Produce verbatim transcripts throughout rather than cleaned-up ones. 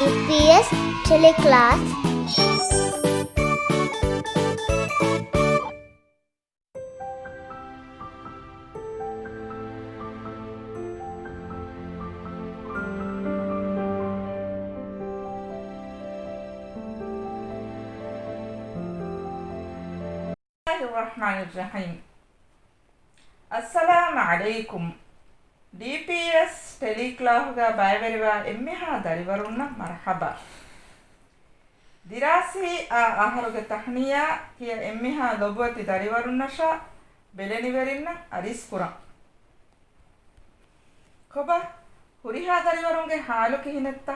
ޑީޕީއެސް ޓެލެކްލާސް. ބިސްމިއްލާހިއްރަޙްމާނިއްރަޙީމް. އައްސަލާމް ޢަލައިކުމް. ޑީޕީއެސް ޓެލީކްލާހުގަ ބައިވެރިވާ އެންމެހާ ދަރިވަރުންނަށް މަރުޙަބާ. ދިރާސީ އާ އަހަރުގެ ތަހްނިޔާ ތިޔަ އެންމެހާ ލޮބުވެތި ދަރިވަރުންނަށާ ބެލެނިވެރިންނަށް އަރިސްކުރަން. ކޮބާ؟ ހުރިހާ ދަރިވަރުންގެ ޙާލު ކިހިނެއްތަ؟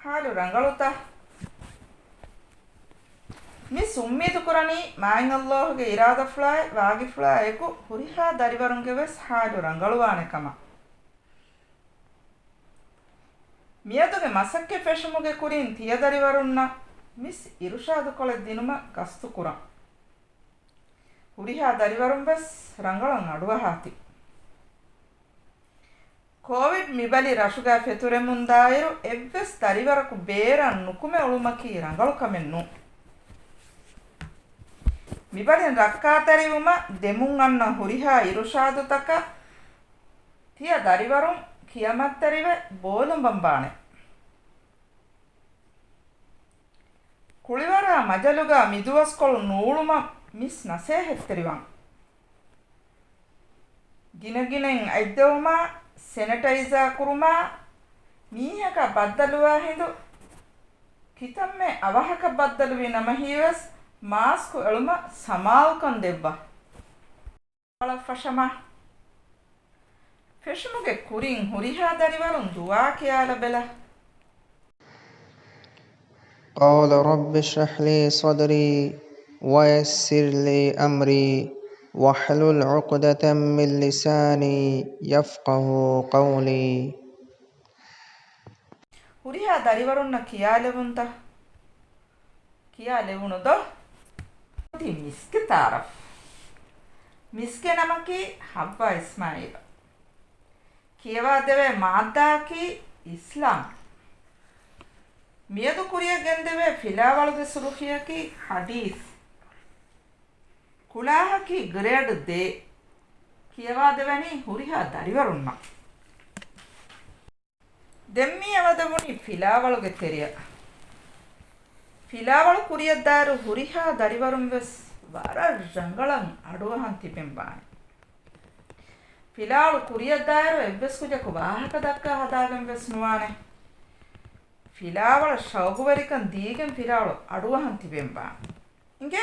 ޙާލު ރަނގަޅުތަ؟ މިސް އުއްމީދު ކުރަނީ މާތް ﷲ ގެ އިރާދަފުޅާއި ވާގިފުޅާއެކު ހުރިހާ ދަރިވަރުންގެ ވެސް ޙާލު ރަނގަޅުވާނެ ކަމަށް. މިއަދުގެ މަސައްކަތް ފެށުމުގެ ކުރިން ތިޔަ ދަރިވަރުންނަށް މިސް އިރުޝާދުކޮޅެއް ދިނުމަށް ގަސްތު ކުރަން. ހުރިހާ ދަރިވަރުން ވެސް ރަނގަޅަށް އަޑުއަހާތި. ކޯވިޑް މިބަލި ރަށުގައި ފެތުރެމުންދާއިރު އެއްވެސް ދަރިވަރަކު ބޭރަށް ނުކުމެ އުޅުމަކީ ރަނގަޅު ކަމެއް ނޫން. މިބަލިން ރައްކާތެރިވުމަށް ދެމުން އަންނަ ހުރިހާ އިރުޝާދުތަކަށް ތިޔަ ދަރިވަރުން ކިޔަމަންތެރިވެ ބޯލުނބަންބާނެ. ކުޅިވަރާ މަޖަލުގަ މިދުވަސްކޮޅު ނޫޅުމަށް މިސް ނަސޭހަތްތެރިވާން. ގިނަގިނައިން އަތްދެވުމާ، ސެނެޓައިޒާ ކުރުމާ، މީހަކަށް ބައްދަލުވާ ހިނދު ކިތަންމެ އަވަހަކަށް ބައްދަލުވި ނަމަ ހީވެސް މާސްކު އެޅުމަށް ސަމާލުކަން ދެއްވާ. ފަށަމާ. ފެށުމުގެ ކުރިން ހުރިހާ ދަރިވަރުން ދުޢާ ކިޔާލަބެލަ. قال رب اشرح لي صدري ويسر لي أمري واحلل عقدة من لساني يفقه قولي. ހުރިހާ ދަރިވަރުންނަށް ކިޔާލެވުންތަ؟ ކިޔާ ލެވުނު ދޯ؟ ތި މިސްގެ ތާރަފް. މިސްގެ ނަމަކީ ޙައްވާ އިސްމާޢީލް. ކިޔަވާދެވޭ މާއްދާއަކީ އިސްލާމް. މިއަދު ކުރިއަށް ގެންދެވޭ ފިލާވަޅުގެ ސުރުޚީއަކީ ޙަދީޘް. ކުޅާހަކީ ގްރޭޑް ދޭ. ކިޔަވާދެވެނީ ހުރިހާ ދަރިވަރުންނަށް. ދެން މި އަވަދެވުނީ ފިލާވަޅުގެ ތެރެއަށް. ފިލާވަޅު ކުރިއަށްދާއިރު ހުރިހާ ދަރިވަރުން ވެސް ވަރަށް ރަނގަޅަށް އަޑުއަހަން ތިބެން ވާނެ. ފިލާވަޅު ކުރިއަށްދާއިރު އެއްވެސް ކުޖަކު ވާހަކަ ދައްކާ ހަދާގެން ވެސް ނުވާނެ. ފިލާވަޅަށް ޝައުގުވެރިކަން ދީގެން ފިލާވަޅު އަޑުއަހަން ތިބެން ވާނެ. އިނގޭ؟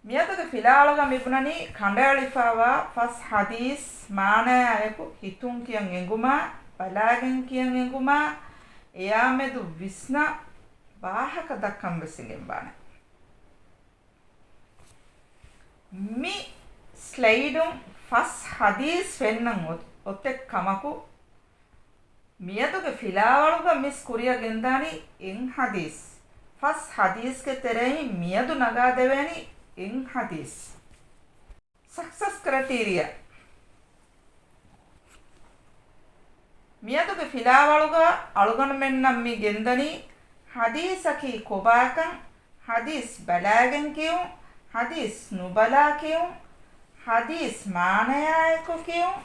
މިއަދުގެ ފިލާވަޅުގަ މިބުނަނީ ކަނޑައެޅިފައިވާ ފަސް ޙަދީޘް މާނަޔާއެކު ހިތުން ކިޔަން އެނގުމާ، ބަލާގެން ކިޔަން އެނގުމާ، އެޔާމެދު ވިސްނާ ވާހަކަ ދައްކަން ވެސް އެނގެން ވާނެ. މި ސްލައިޑުން ފަސް ޙަދީޘް ފެންނަން އޮ-، އޮތެއް ކަމަކު، މިއަދުގެ ފިލާވަޅުގަ މިސް ކުރިއަށް ގެންދާނީ އެއް ޙަދީޘް. ފަސް ޙަދީޘްގެ ތެރެއިން މިއަދު ނަގާދެވޭނީ އެއް ޙަދީޘް. ސަކްސަސް ކްރައިޓީރިއާ. މިއަދުގެ ފިލާވަޅުގަ އަޅުގަނޑުމެންނަށް މި ގެންދަނީ ޙަދީޘަކީ ކޮބާކަން، ޙަދީޘް ބަލާގެން ކިޔުން، ޙަދީޘް ނުބަލާ ކިޔުން، ޙަދީޘް މާނަޔާއެކު ކިޔުން،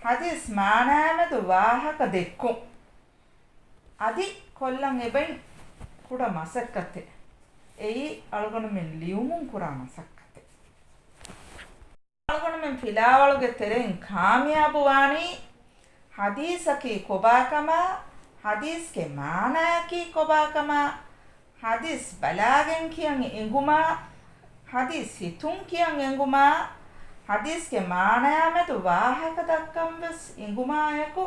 ޙަދީޘް މާނަޔާމެދު ވާހަކަ ދެއްކުން. އަދި ކޮށްލަން އެބައިން ކުޑަ މަސައްކަތެއް. އެއީ އަޅުގަނޑުމެން ލިޔުމުން ކުރާ މަސައްކަތެއް. އަޅުގަނޑުމެން ފިލާވަޅުގެ ތެރެއިން ކާމިޔާބުވާނީ ޙަދީޘަކީ ކޮބާކަމާ، ޙަދީޘްގެ މާނަޔަކީ ކޮބާކަމާ، ޙަދީޘް ބަލާގެން ކިޔަން އެނގުމާ، ޙަދީޘް ހިތުން ކިޔަން އެނގުމާ، ޙަދީޘްގެ މާނަޔާމެދު ވާހަކަ ދައްކަން ވެސް އެނގުމާއެކު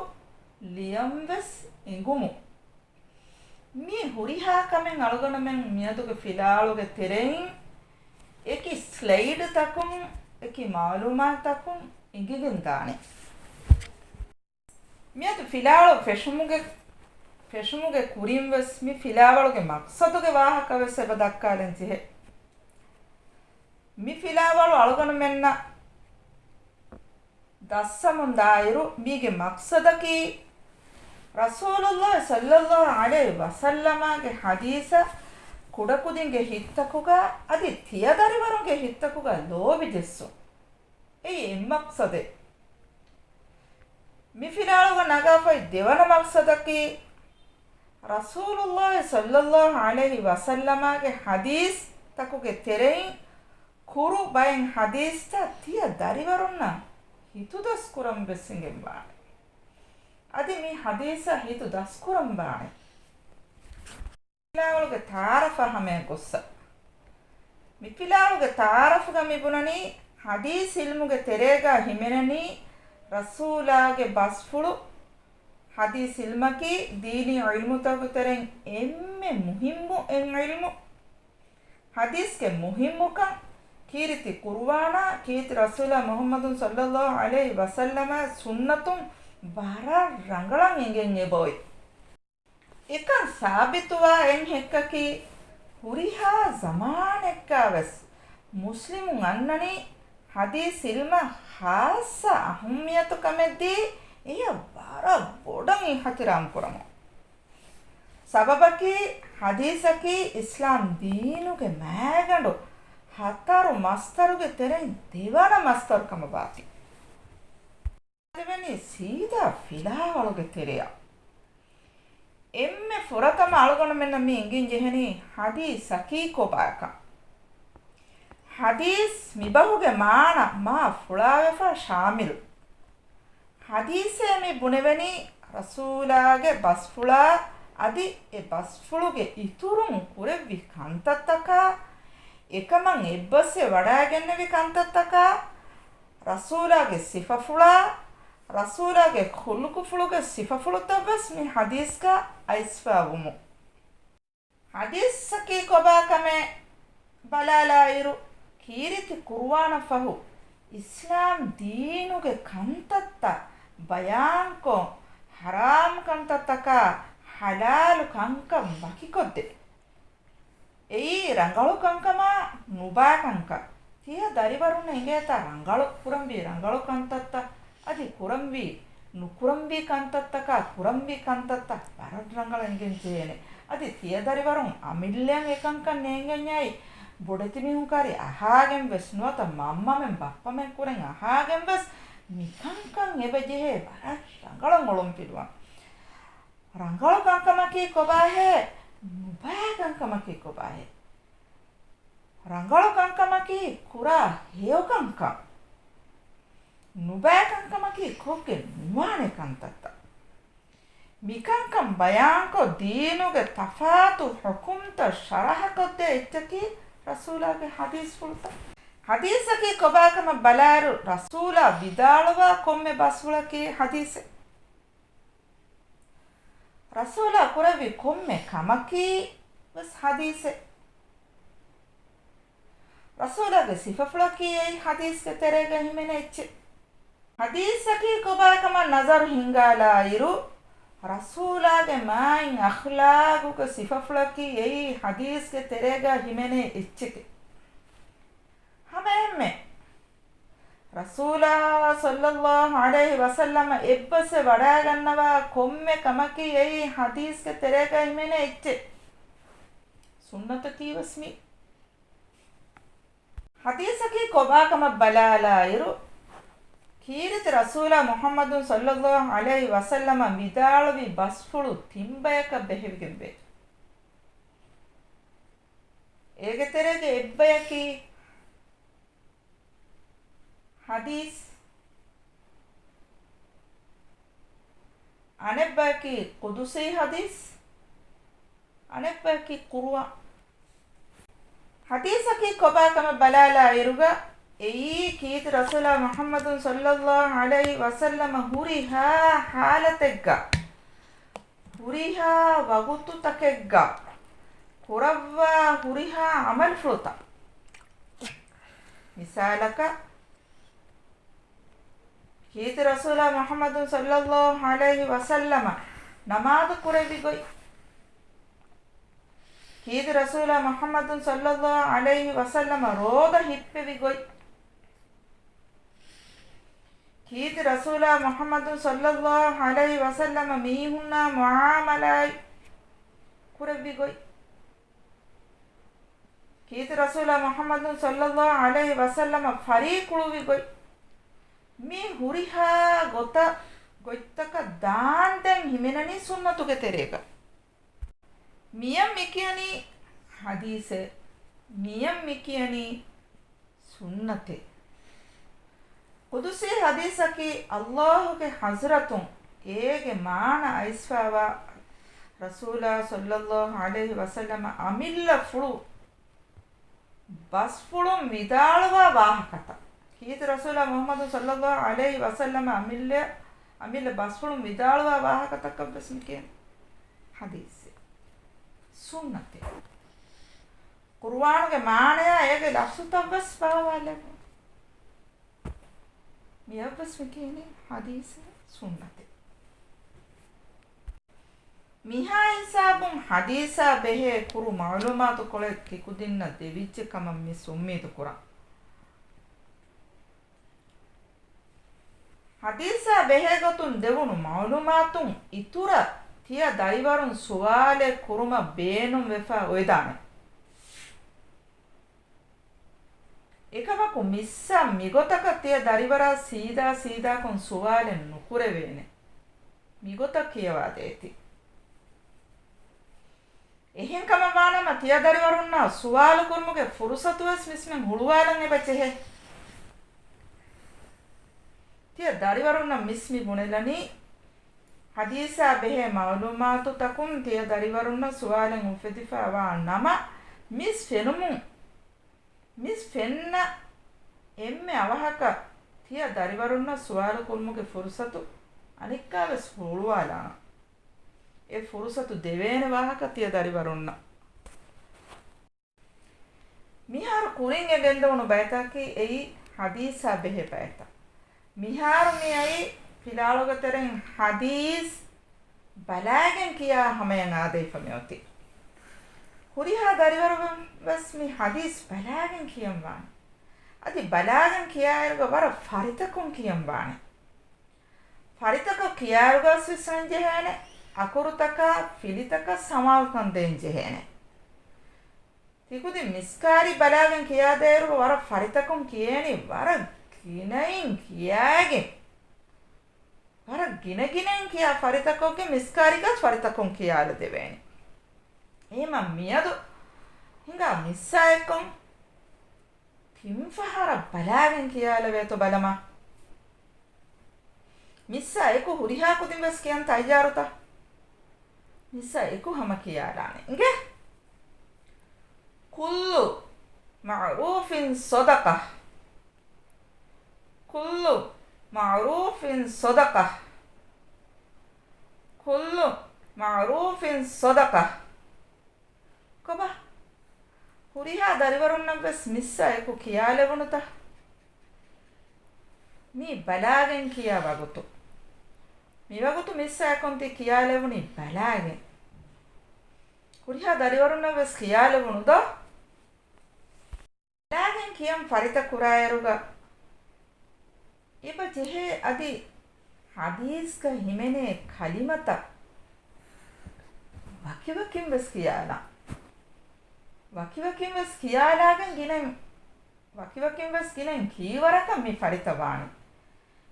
ލިޔަން ވެސް އެނގުމުން. މި ހުރިހާ ކަމެއް އަޅުގަނޑުމެން މިއަދުގެ ފިލާވަޅުގެ ތެރެއިން އެކި ސްލައިޑްތަކުން، އެކި މައުލޫމާތުތަކުން އެނގިގެން ދާނެ. މިއަދު ފިލާވަޅު ފެށުމުގެ، ފެށުމުގެ ކުރިން ވެސް މި ފިލާވަޅުގެ މަޤްޞަދުގެ ވާހަކަ ވެސް އެބަ ދައްކާލަން ޖެހޭ. މި ފިލާވަޅު އަޅުގަނޑުމެންނަށް ދައްސަމުން ދާއިރު، މީގެ މަޤްޞަދަކީ ރަސޫލުﷲ ޞައްލަﷲ ޢަލައިހި ވަސައްލަމާގެ ޙަދީޘަށް ކުޑަކުދިންގެ ހިތްތަކުގަ އަދި ތިޔަދަރިވަރުންގެ ހިތްތަކުގަ ލޯބި ޖެއްސުން. އެއީ އެއް މަޤްޞަދެއް. މި ފިލާވަޅުގަ ނަގާފައި ދެވަނަ މަޤްޞަދަކީ، ރަސޫލުﷲ ޞައްލަﷲ ޢަލައިހި ވަސައްލަމާގެ ޙަދީޘްތަކުގެ ތެރެއިން ކުރު ބައެއް ޙަދީޘްތައް ތިޔަ ދަރިވަރުންނަށް ހިތުދަސްކުރަން ވެސް އެނގެންވާނެ. އަދި މި ޙަދީޘަށް ހިތު ދަސްކުރަން ވާނެ. ފިލާވަޅުގެ ތަޢާރަފަށް ހަމަޔަށް ގޮއްސަ. މި ފިލާވަޅުގެ ތަޢާރަފުގަ މި ބުނަނީ، ޙަދީޘް ޢިލްމުގެ ތެރޭގަ ހިމެނެނީ ރަސޫލާގެ ބަސްފުޅު. ޙަދީޘް ޢިލްމަކީ ދީނީ ޢިލްމުތަކުގެ ތެރެއިން އެންމެ މުހިއްމު އެއް ޢިލްމު. ޙަދީޘްގެ މުހިއްމުކަން ކީރިތި ޤުރުއާނާ، ކީރިތި ރަސޫލާ މުޙައްމަދު ޞައްލަﷲ ޢަލައިހި ވަސައްލަމާ ސުންނަތުން ވަރަށް ރަނގަޅަށް އެނގެން އެބައޮތް. އެކަން ސާބިތުވާ އެއް ހެއްކަކީ، ހުރިހާ ޒަމާނެއްގަ ވެސް މުސްލިމުން އަންނަނީ ޙަދީޘް ޢިލްމަށް ޚާއްޞަ އަހައްމިޔަތު ކަމެއްދީ، އެޔަށް ވަރަށް ބޮޑަށް އިޙްތިރާމް ކުރަމުން. ސަބަބަކީ، ޙަދީޘަކީ އިސްލާމް ދީނުގެ މައިގަނޑު ހަތަރު މަޞްދަރުގެ ތެރެއިން ދެވަނަ މަޞްދަރު ކަމަށް ވާތީ. ދެވަނީ ސީދާ ފިލާވަޅުގެ ތެރެއަށް. އެންމެ ފުރަތަމަ އަޅުގަނޑުމެންނަށް މި އެނގިން ޖެހެނީ ޙަދީޘަކީ ކޮބާކަން. ޙަދީޘް މި ބަހުގެ މާނަ މާ ފުޅާވެފަ ޝާމިލު. ޙަދީޘޭ މި ބުނެވެނީ ރަސޫލާގެ ބަސްފުޅާ އަދި އެ ބަސްފުޅުގެ އިތުރުން ކުރެއްވި ކަންތައްތަކާ، އެކަމަށް އެއްބަސްވެ ވަޑައިގެންނެވި ކަންތައްތަކާ، ރަސޫލާގެ ސިފަފުޅާ، ރަސޫލާގެ ޚުލުޤުފުޅުގެ ސިފަފުޅުތައް ވެސް މި ޙަދީޘްގަ އައިސްފާވުމު. ޙަދީޘަކީ ކޮބާކަމެއް ބަލާލާއިރު، ކީރިތި ޤުރުއާނަށް ފަހު އިސްލާމް ދީނުގެ ކަންތައްތައް ބަޔާންކޮށް، ޙަރާމް ކަންތައްތަކާ ޙަލާލު ކަންކަން ވަކިކޮށްދޭ. އެއީ ރަނގަޅު ކަންކަމާ ނުބައި ކަންކަން. ތިޔަ ދަރިވަރުންނަށް އެނގޭތާ ރަނގަޅު ކުރަންވީ ރަނގަޅު ކަންތައްތައް އަދި ކުރަންވީ ނުކުރަންވީ ކަންތައްތަކާ ކުރަންވީ ކަންތައްތައް ވަރަށް ރަނގަޅަށް އެނގެން ޖެހޭނެ. އަދި ތިޔަ ދަރިވަރުން އަމިއްލައަށް އެކަންކަން ނޭނގެންޏާއި، ބޮޑެތި މީހުން ކާރި އަހާގެން ވެސް ނުވަތަ މަންމަމެން ބައްޕަމެން ކުރެން އަހާގެން ވެސް މިކަންކަން އެބަ ޖެހޭ ވަރަށް ރަނގަޅަށް އޮޅުން ފިލުވަން. ރަނގަޅު ކަންކަމަކީ ކޮބާހޭ؟ ނުބައި ކަންކަމަކީ ކޮބާހޭ؟ ރަނގަޅު ކަންކަމަކީ ކުރާ ހެޔޮ ކަންކަން. ނުބައި ކަންކަމަކީ ކޮށްގެން ނުވާނެ ކަންތައްތައް. މިކަންކަން ބަޔާންކޮށް، ދީނުގެ ތަފާތު ޙުކުމްތައް ޝަރަޙަކޮށްދޭ އެއްޗަކީ ރަސޫލާގެ ޙަދީޘްފުޅުތައް. ޙަދީޘަކީ ކޮބާކަމަށް ބަލާއިރު، ރަސޫލާ ވިދާޅުވާ ކޮންމެ ބަސްފުޅަކީ ޙަދީޘެއް. ރަސޫލާ ކުރެއްވި ކޮންމެ ކަމަކީ ވެސް ޙަދީޘެއް. ރަސޫލާގެ ސިފަފުޅަކީ އެއީ ޙަދީޘްގެ ތެރޭގަ ހިމެނޭ އެއްޗެއް. ޙަދީޘަކީ ކޮބާކަމަށް ނަޒަރު ހިންގާލާއިރު، ރަސޫލާގެ މާތް އަޚްލާގުގެ ސިފަފުޅަކީ އެއީ ޙަދީޘްގެ ތެރޭގަ ހިމެނޭ އެއްޗެކޭ. ހަމައެހެންމެ، ރަސޫލާ ޞައްލައްލާހު ޢަލައިހި ވަސައްލަމަ އެއްބަސްވެ ވަޑައިގަންނަވާ ކޮންމެ ކަމަކީ އެއީ ޙަދީޘްގެ ތެރޭގަ ހިމެނޭ އެއްޗެއް. ސުންނަތަކީ ވެސް މި. ޙަދީޘަކީ ކޮބާކަމަށް ބަލާލާއިރު، ކީރިތި ރަސޫލާ މުޙައްމަދު ޞައްލައްލާހު ޢަލައިހި ވަސައްލަމަ ވިދާޅުވި ބަސްފުޅު ތިންބަޔަކަށް ބެހެވިގެންވޭ. އޭގެ ތެރޭގެ އެއްބަޔަކީ ޙަދީޘް، އަނެއްބަޔަކީ ޤުދުސީ ޙަދީޘް، އަނެއްބަޔަކީ ޤުރުއާން. ޙަދީޘަކީ ކޮބާކަމެއް ބަލާލާ އިރުގަ، އެއީ ކީރިތި ރަސޫލާ މުޙައްމަދު ޞައްލައްލާހު ޢަލައިހި ވަސައްލަމަ ހުރިހާ ޙާލަތެއްގަ، ހުރިހާ ވަގުތުތަކެއްގަ ކުރައްވާ ހުރިހާ ޢަމަލުފުޅުތައް. މިސާލަކަށް، ކީރިތި ރަސޫލާ މުޙައްމަދު ޞައްލައްލާހު ޢަލައިހި ވަސައްލަމަ ނަމާދު ކުރެއްވި ގޮތް. ކީރިތި ރަސޫލާ މުޙައްމަދު ޞައްލައްލާހު ޢަލައިހި ވަސައްލަމަ ރޯދަ ހިއްޕެވި ގޮތް. ކީރިތި ރަސޫލާ މުޙައްމަދު ޞައްލައްލާހު ޢަލައިހި ވަސައްލަމަ މީހުންނާ މުޢާމަލާތް ކުރެއްވި ގޮތް. ކީރިތި ރަސޫލާ މުޙައްމަދު ޞައްލައްލާހު ޢަލައިހި ވަސައްލަމަ ފަރީ ކުޅުއްވި ގޮތް. މި ހުރިހާ ގޮތަށް، ގޮތްތަކަށް ދާންދެން ހިމެނެނީ ސުންނަތުގެ ތެރޭގަ. މިޔަށް މިކިޔަނީ ޙަދީޘެއް، މިޔަށް މިކިޔަނީ ސުންނަތެއް. ޤުދުސީ ޙަދީޘަކީ ﷲ ގެ ޙަޟްރަތުން އޭގެ މާނަ އައިސްފައިވާ ރަސޫލާ ޞައްލައްލާހު ޢަލައިހި ވަސައްލަމަ އަމިއްލަ ފުޅު ބަސްފުޅުން ވިދާޅުވާ ވާހަކަތައް. ކީރިތި ރަސޫލާ މުޙައްމަދު ޞައްލައްލާހު ޢަލައިހި ވަސައްލަމަ އަމިއްލަ، އަމިއްލަ ބަސްފުޅުން ވިދާޅުވާ ވާހަކަތަކަށްވެސް މިކިޔަނީ ޙަދީޘެއް، ސުންނަތެއް. ޤުރުއާނުގެ މާނަޔާ އޭގެ ލަފްޒުތައްވެސް ބާވާލެއްވުން. މިއަށްވެސް މިކިޔަނީ ޙަދީޘެއް، ސުންނަތެއް. މިހާ ހިސާބުން ޙަދީޘާ ބެހޭ ކުރު މަޢުލޫމާތުކޮޅެއް ތިކުދިންނަށް ދެވިއްޖެ ކަމަށް މި އުއްމީދު ކުރަން. ޙަދީޘާ ބެހޭގޮތުން ދެވުނު މަޢުލޫމާތުން އިތުރަށް ތިޔަ ދަރިވަރުން ސުވާލެއް ކުރުމަށް ބޭނުންވެފަ އޮވެދާނެ. އެކަމަކު މިއްސާ މިގޮތަކަށް ތިޔަ ދަރިވަރާ ސީދާ ސީދާކޮށް ސުވާލެއް ނުކުރެވޭނެ. މިގޮތަށް ކިޔަވާދޭތި. އެހެންކަމަށް ވާނަމަ، ތިޔަ ދަރިވަރުންނާ ސުވާލު ކުރުމުގެ ފުރުޞަތުވެސް މިސްމެން ހުޅުވާލަން އެބަ ޖެހޭ. ތިޔަ ދަރިވަރުންނަށް މިސް މި ބުނެލަނީ، ޙަދީޘާ ބެހޭ މަޢުލޫމާތުތަކުން ތިޔަ ދަރިވަރުންނަށް ސުވާލެއް އުފެދިފައިވާ ނަމަ، މިސް ފެނުމުން، މިސް ފެންނަ އެންމެ އަވަހަކަށް ތިޔަ ދަރިވަރުންނަށް ސުވާލު ކުރުމުގެ ފުރުޞަތު އަނެއްކާވެސް ހުޅުވާލާނަން. އެ ފުރުޞަތު ދެވޭނެ ވާހަކަ ތިޔަ ދަރިވަރުންނަށް. މިހާރު ކުރިން އެ ގެންދަވުނު ބައިތަކީ އެއީ ޙަދީޘާ ބެހޭ ބައިތައް. މިހާރު މި އައީ ފިލާވަޅުގެ ތެރެއިން ޙަދީޘް ބަލާގެން ކިޔާ ހަމަޔަށް އާދެވިފަ މިއޮތީ. ހުރިހާ ދަރިވަރުން ވެސް މި ޙަދީޘް ބަލާގެން ކިޔަން ވާނެ. އަދި ބަލާގެން ކިޔާއިރުގަ ވަރަށް ފަރިތަކުން ކިޔަން ވާނެ. ފަރިތަކަށް ކިޔާއިރުގަސް ވިސްނަން ޖެހޭނެ، އަކުރުތަކާ ފިލިތަކަށް ސަމާލުކަން ދޭން ޖެހޭނެ. ތިކުދިން މިސްކާރި ބަލާގެން ކިޔާދޭއިރު ވަރަށް ފަރިތަކުން ކިޔޭނީ، ވަރަށް ގިނައިން ކިޔާގެން. ވަރަށް ގިނަގިނައިން ކިޔާ ފަރިތަކުގެ މިސްކާރިގަސް ފަރިތަކުން ކިޔާލަދެވޭނެ. އެހެމަ މިއަދު ހިނގާ މިއްސާ އެއްކޮށް ތިން ފަހަރަށް ބަލާގެން ކިޔާލެވޭތޯ ބަލަމާ. މިއްސާ އެކު ހުރިހާ ކުދިން ވެސް ކިޔަން ތައްޔާރުތަ؟ މިއްސާ އެކު ހަމަ ކިޔާލާނެ. އިނގޭ؟ كل معروف صدقة. كل معروف صدقة. كل معروف صدقة. ކޮބާ؟ ހުރިހާ ދަރިވަރުންނަށްވެސް މިއްސާ އެކު ކިޔާލެވުނުތަ؟ މީ ބަލާގެން ކިޔާ ވަގުތު. މިވަގުތު މިއްސާ އެކުން ތި ކިޔާލެވުނީ ބަލާގެން. ހުރިހާ ދަރިވަރުންނަށްވެސް ކިޔާލެވުނުދޯ؟ ބަލާގެން ކިޔަން ފަރިތަ ކުރާއިރުގަ އެބަ ޖެހޭ އަދި ޙަދީޘްގަ ހިމެނޭ ކަލިމަތައް ވަކިވަކިން ވެސް ކިޔާލާ. ވަކިވަކިން ވެސް ކިޔާލާގެން ގިނައިން، ވަކިވަކިން ވެސް ގިނައިން ކީވަރަކަށް މި ފަރިތަ ވާނެ.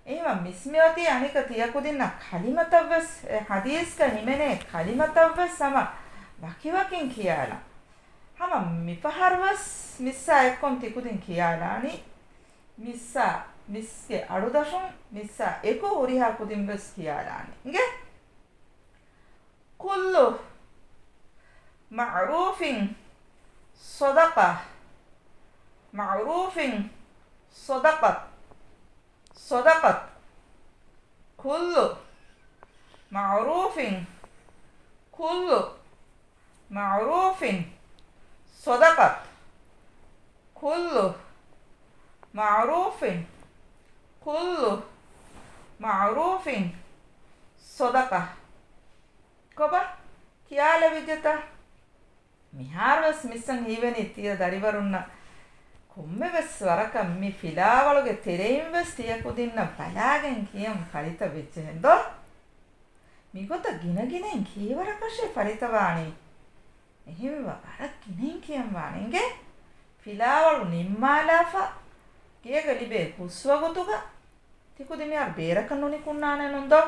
އެހެމަ މިސްމިއޮތީ އަނެކަ ތިޔަކުދިންނަށް ކަލިމަތައްވެސް، އެ ޙަދީޘްގަ ހިމެނޭ ކަލިމަތައްވެސް ހަމަ ވަކިވަކިން ކިޔާލަން. ހަމަ މިފަހަރުވެސް މިއްސާ އެއްކޮން ތިކުދިން ކިޔާލާނީ. މިއްސާ، މިއްސްގެ އަޑުދަށުން މިއްސާ އެކު ހުރިހާ ކުދިންވެސް ކިޔާލާނީ. އިނގޭ؟ كل معروف صدقة. معروف صدقة. صدقة. كل معروف، كل معروف صدقة. كل معروف، كل معروف صدقة. ކޮބާ؟ ކިޔާލެވިއްޖެތަ؟ މިހާރުވެސް މިއްސަން ހީވެނީ ތިޔަ ދަރިވަރުންނަށް ކޮންމެވެސް ވަރަކަށް މި ފިލާވަޅުގެ ތެރެއިން ވެސް ތިޔަކުދިންނަށް ބަލާގެން ކިޔަން ފަރިތަ ވެއްޖެހެން ދޯ؟ މިގޮތަށް ގިނަގިނައިން ކީވަރަކަށެއް ފަރިތަވާނީ؟ އެހެންވީމަ ވަރަށް ގިނައިން ކިޔަން ވާނެ އިނގޭ. ފިލާވަޅު ނިންމާލާފަ، ގޭގަ ލިބޭ ހުސްވަގުތުގަ ތިކުދިން މިހާރު ބޭރަކަށް ނުނިކުންނާނެ ނޫން ދޯ؟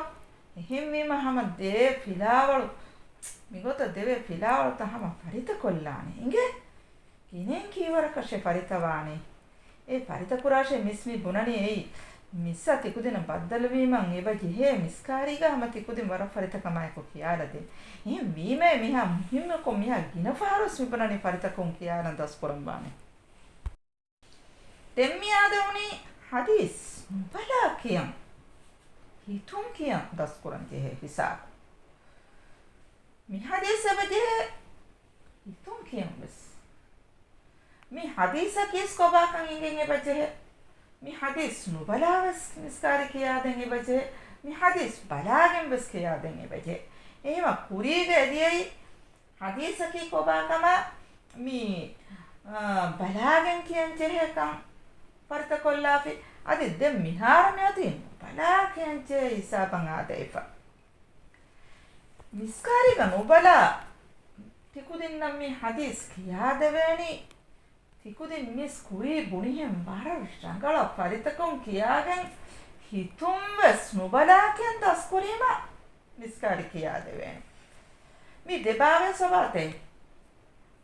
އެހެންވީމަ ހަމަ ދޭ ފިލާވަޅު، މިގޮތަށް ދެވޭ ފިލާވަޅުތައް ހަމަ ފަރިތަކޮށްލާނެ އިނގޭ. ގިނައިން ކީވަރަކަށެއް ފަރިތަވާނީ. އެ ފަރިތަކުރާށޭ މިސް މި ބުނަނީ އެއީ. މިސްއާ ތިކުދިންނަށް ބައްދަލުވީމަ އެބަ ޖެހޭ މިސްކާރީގަ ހަމަ ތިކުދިން ވަރަށް ފަރިތަކަމާއެކު ކިޔާލަދޭ. އެހެން ވީމައޭ މިހާ މުހިންމުކޮށް މިހާ ގިނަ ފަހަރުވެސް މިބުނަނީ ފަރިތަކުން ކިޔާލަން ދަސްކުރަން ވާނެ. ދެން މިއާދެވުނީ ޙަދީޘް ނުބަލާ ކިޔަން. ހިތުން ކިޔަން ދަސްކުރަން ޖެހޭ ހިސާބު. މި ޙަދީޘް އެބަ ޖެހޭ ހިތުން ކިޔަން ވެސް. މި ޙަދީޘަކީސް ކޮބާކަން އިނގެން އެބަ ޖެހޭ. މި ޙަދީޘް ނުބަލާ ވެސް މިސްކާރި ކިޔާދޭން އެބަ ޖެހޭ. މި ޙަދީޘް ބަލާގެން ވެސް ކިޔާދޭން އެބަ ޖެހޭ. އެހެންވީމަ ކުރީގަ އެދިޔައީ ޙަދީޘަކީ ކޮބާކަމާ މި، އާ، ބަލާގެން ކިޔަން ޖެހޭކަން ފަރިތަކޮށްލާފި. އަދި ދެން މިހާރު މިއޮތީ ނުބަލާ ކިޔަން ޖެހޭ ހިސާބަށް އާދެވިފަ. މިސްކާރީގަ ނުބަލާ ތިކުދިންނަށް މި ޙަދީޘް ކިޔާދެވޭނީ. ތިކުދިން މިސް ކުރީ ބުނިހެން ވަރަށް ރަނގަޅަށް ފަރިތަކުން ކިޔާގެން ހިތުން ވެސް ނުބަލާ ކިޔަން ދަސްކުރީމަ މިސްކާރި ކިޔާދެވޭނެ. މި ދެބާވެސް އޮބާތޭ.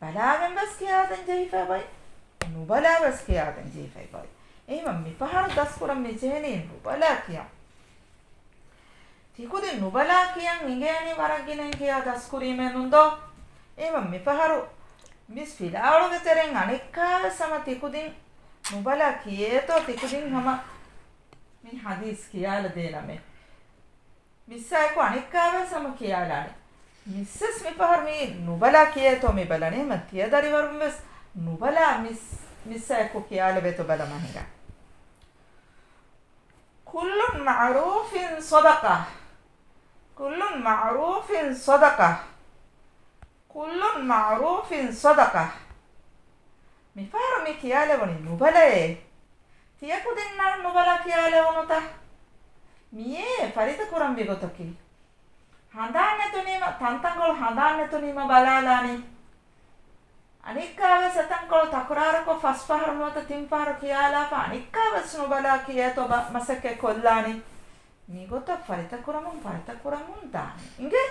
ބަލާގެން ވެސް ކިޔާދޭން ޖެހިފައި އޮތް. ނުބަލާ ވެސް ކިޔާދޭން ޖެހިފައި އޮތް. އެހެންވީމަ މިފަހަރު ދަސްކުރަން މި ޖެހެނީ ނުބަލާ ކިޔަން. ތިކުދިން ނުބަލާ ކިޔަން އިނގޭނީ ވަރަށް ގިނައިން ކިޔާ ދަސްކުރީމޭ ނޫން ދޯ؟ އެހެންވީމަ މިފަހަރު މިސް ފިލާވަޅުގެ ތެރެއިން އަނެއްކާވެސް ހަމަ ތިކުދިން ނުބަލާ ކިޔޭތޯ ތިކުދިން ހަމަ މި ޙަދީޘް ކިޔާލަދޭނަމޭ. މިސްއާއެކު އަނެއްކާވެސް ހަމަ ކިޔާލާނެ. މިސްވެސް މިފަހަރު މި ނުބަލާ ކިޔޭތޯ މި ބަލަނީ. އެހެންވީމަ ތިޔަ ދަރިވަރުން ވެސް ނުބަލާ މިސް، މިސްއާއެކު ކިޔާލެވޭތޯ ބަލަމާ ހިނގާ. كل معروف صدقة. كل معروف صدقة. كل معروف صدقة. މިފަހަރު މި ކިޔާލެވުނީ ނުބަލައޭ. ތިޔަކުދިންނަށް ނުބަލާ ކިޔާލެވުނުތަ؟ މިއީ ފަރިތަކުރަންވީ ގޮތަކީ. ހަނދާން ނެތުނީމަ، ތަންތަންކޮޅު ހަނދާން ނެތުނީމަ ބަލާލާނީ. އަނެއްކާވެސް އެތަންކޮޅު ތަކުރާރުކޮށް ފަސް ފަހަރު ނުވަތަ ތިން ފަހަރު ކިޔާލާފަ އަނެއްކާވެސް ނުބަލާ ކިޔޭތޯ ބަ-، މަސައްކަތް ކޮށްލާނީ. މިގޮތަށް ފަރިތަކުރަމުން، ފަރިތަކުރަމުން ދާނީ. އިނގޭ؟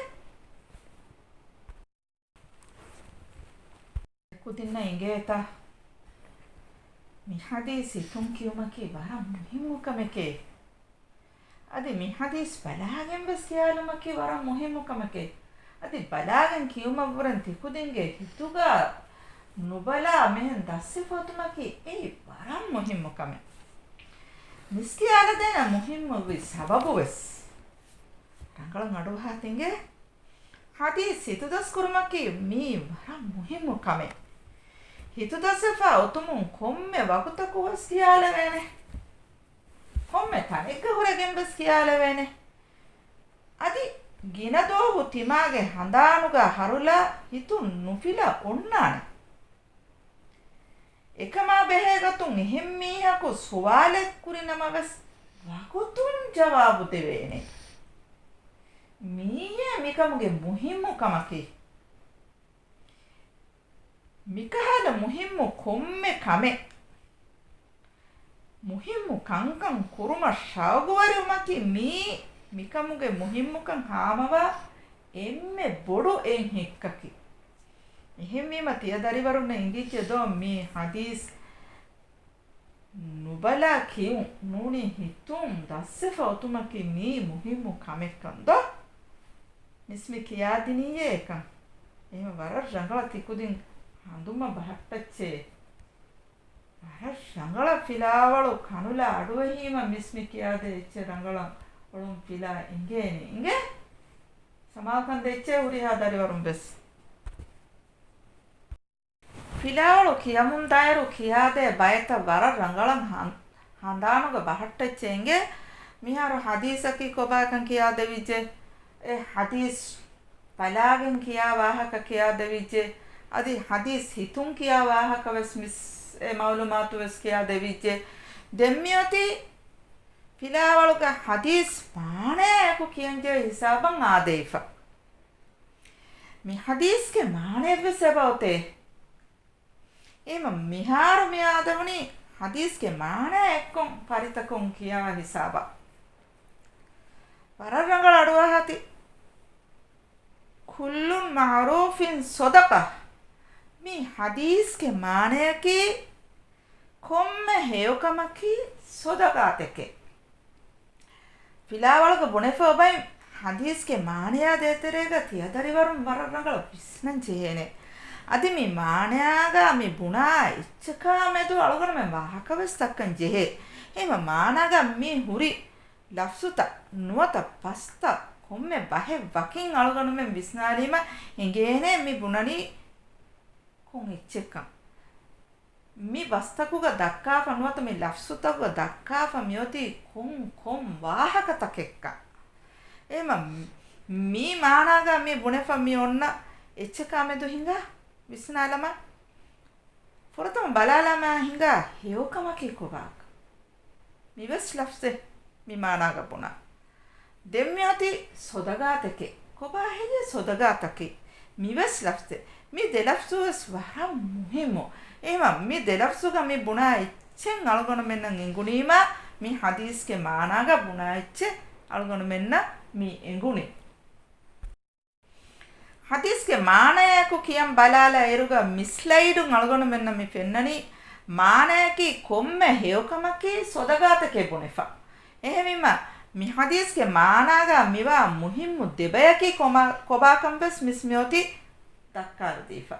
ކުދިންނަށް އިނގޭތަ؟ މި ޙަދީޘް ހިތުން ކިޔުމަކީ ވަރަށް މުހިއްމު ކަމެކޭ. އަދި މި ޙަދީޘް ބަލާގެން ވެސް ކިޔާލުމަކީ ވަރަށް މުހިއްމު ކަމެކޭ. އަދި ބަލާގެން ކިޔުމަށްވުރެން ތިކުދިންގެ ހިތުގަ ނުބަލާ މިހެން ދަސްވެފަ އޮތުމަކީ އެއީ ވަރަށް މުހިއްމު ކަމެއް. މިސް ކިޔާލަދޭނަ މުހިއްމުވި ސަބަބު ވެސް. ރަނގަޅަށް އަޑުއަހާތި އިނގޭ. ޙަދީޘް ހިތުދަސްކުރުމަކީ މީ ވަރަށް މުހިއްމު ކަމެއް. ހިތުދަސްވެފަ އޮތުމުން ކޮންމެ ވަގުތަކު ވެސް ކިޔާލެވޭނެ. ކޮންމެ ތަނެއްގަ ހުރެގެން ވެސް ކިޔާލެވޭނެ. އަދި ގިނަ ދުވަހު ތިމާގެ ހަނދާނުގަ ހަރުލާ ހިތުން ނުފިލަ އޮންނާނެ. އެކަމާ ބެހޭގޮތުން އެހެން މީހަކު ސުވާލެއް ކުރި ނަމަވެސް ވަގުތުން ޖަވާބު ދެވޭނެ. މިއީ މިކަމުގެ މުހިއްމު ކަމަކީ. މިކަހަލަ މުހިއްމު ކޮންމެ ކަމެއް، މުހިއްމު ކަންކަން ކުރުމަށް ޝައުގުވެރިވުމަކީ މިއީ މިކަމުގެ މުހިއްމުކަން ހާމަވާ އެންމެ ބޮޑު އެއްހެއްކަކީ. އެހެންވީމަ ތިޔަ ދަރިވަރުންނަށް އިނގިއްޖެ ދޯ މި ޙަދީޘް ނުބަލާ ކިޔުން ނޫނީ ހިތުން ދަސްވެފަ އޮތުމަކީ މިއީ މުހިއްމު ކަމެއްކަން ދޯ؟ މިސް މި ކިޔާދިނިއްޔޭ އެކަން. އެހެން ވަރަށް ރަނގަޅަށް ތިކުދިން ހަނދުމަ ބަހައްޓައްޗޭ. ވަރަށް ރަނގަޅަށް ފިލާވަޅު ކަނުލާ އަޑުއެހީމަ މިސް މި ކިޔާދޭ އެއްޗެއް ރަނގަޅަށް އޮޅުން ފިލާ އިނގޭނީ. އިނގޭ؟ ސަމާލުކަން ދޭ އެއްޗެއް ހުރިހާ ދަރިވަރުން ވެސް. ފިލާވަޅު ކިޔަމުންދާއިރު ކިޔާދޭ ބައެއްތައް ވަރަށް ރަނގަޅަށް ހަން-، ހަނދާނުގަ ބަހައްޓައްޗޭ އިނގޭ. މިހާރު ޙަދީޘަކީ ކޮބާކަން ކިޔާދެވިއްޖެ. އެ ޙަދީޘް ބަލާގެން ކިޔާ ވާހަކަ ކިޔާދެވިއްޖެ. އަދި ޙަދީޘް ހިތުން ކިޔާ ވާހަކަ ވެސް މިސް އެ މައުލޫމާތު ވެސް ކިޔާ ދެވިއްޖެ. ދެން މިއޮތީ ފިލާވަޅުގަ ޙަދީޘް މާނަޔާއެކު ކިޔަންޖެހޭ ހިސާބަށް އާދެވިފަ. މި ޙަދީޘްގެ މާނައެއްވެސް އެބައޮތޭ. އެހެންމަ މިހާރު މި އާދެވުނީ ޙަދީޘްގެ މާނަ އެއްކޮށް ފަރިތަކުން ކިޔާ ހިސާބަށް. ވަރަށް ރަނގަޅަށް އަޑުއަހާތި. ކުއްލުން މަޢުރޫފިން ޞަދަޤަ. މި ޙަދީޘްގެ މާނަޔަކީ ކޮންމެ ހެޔޮކަމަކީ ޞަދަޤާތެކޭ. ފިލާވަޅުގަ ބުނެފަ އޮބައި ޙަދީޘްގެ މާނަޔާ ދޭތެރޭގަ ތިޔަދަރިވަރުން ވަރަށް ރަނގަޅަށް ވިސްނަން ޖެހޭނެ. އަދި މި މާނަޔާގަ މި ބުނާ އެއްޗަކާ މެދު އަޅުގަނޑުމެން ވާހަކަވެސް ދައްކަން ޖެހޭ. އެހެންމަ މާނާގަ މި ހުރި ލަފްޒުތައް ނުވަތަ ބަސްތައް ކޮންމެ ބަހެއް ވަކިން އަޅުގަނޑުމެން ވިސްނާލީމަ އެނގޭނެ މި ބުނަނީ ކޮން އެއްޗެއްކަން. މި ބަސްތަކުގަ ދައްކާފަ ނުވަތަ މި ލަފްޒުތަކުގަ ދައްކާފަ މިއޮތީ ކޮން ކޮން ވާހަކަތަކެއްކަން. އެހެންމަ މި މާނާގަ މި ބުނެފަ މި އޮންނަ އެއްޗަކާ މެދު ހިނގާ ވިސްނާލަމާ، ފުރަތަމަ ބަލާލަމާ ހިނގާ ހެޔޮކަމަކީ ކޮބާކަން. މިވެސް ލަފްޒެއް މި މާނާގަ ބުނާ. ދެން މިއޮތީ ޞަދަޤާތެކޭ. ކޮބާ ހެއްޔޭ ޞަދަޤާތަކީ؟ މިވެސް ލަފްޒެއް. މި ދެ ލަފްޒުވެސް ވަރަށް މުހިއްމު. އެހެންމަ މި ދެ ލަފްޒުގަ މި ބުނާ އެއްޗެއް އަޅުގަނޑުމެންނަށް އެނގުނީމާ، މި ޙަދީޘްގެ މާނާގަ ބުނާ އެއްޗެއް އަޅުގަނޑުމެންނަށް މި އެނގުނީ. ޙަދީޘްގެ މާނަޔާއެކު ކިޔަން ބަލާލާ އިރުގަ މި ސްލައިޑުން އަޅުގަނޑުމެންނަށް މި ފެންނަނީ، މާނަޔަކީ ކޮންމެ ހެޔޮކަމަކީ ޞަދަޤާތެކޭ ބުނެފަ. އެހެންވީމަ، މި ޙަދީޘްގެ މާނާގަ މިވާ މުހިއްމު ދެ ބަޔަކީ ކޮބާކަން ވެސް މިސް މިއޮތީ ދައްކާލަދީފަ.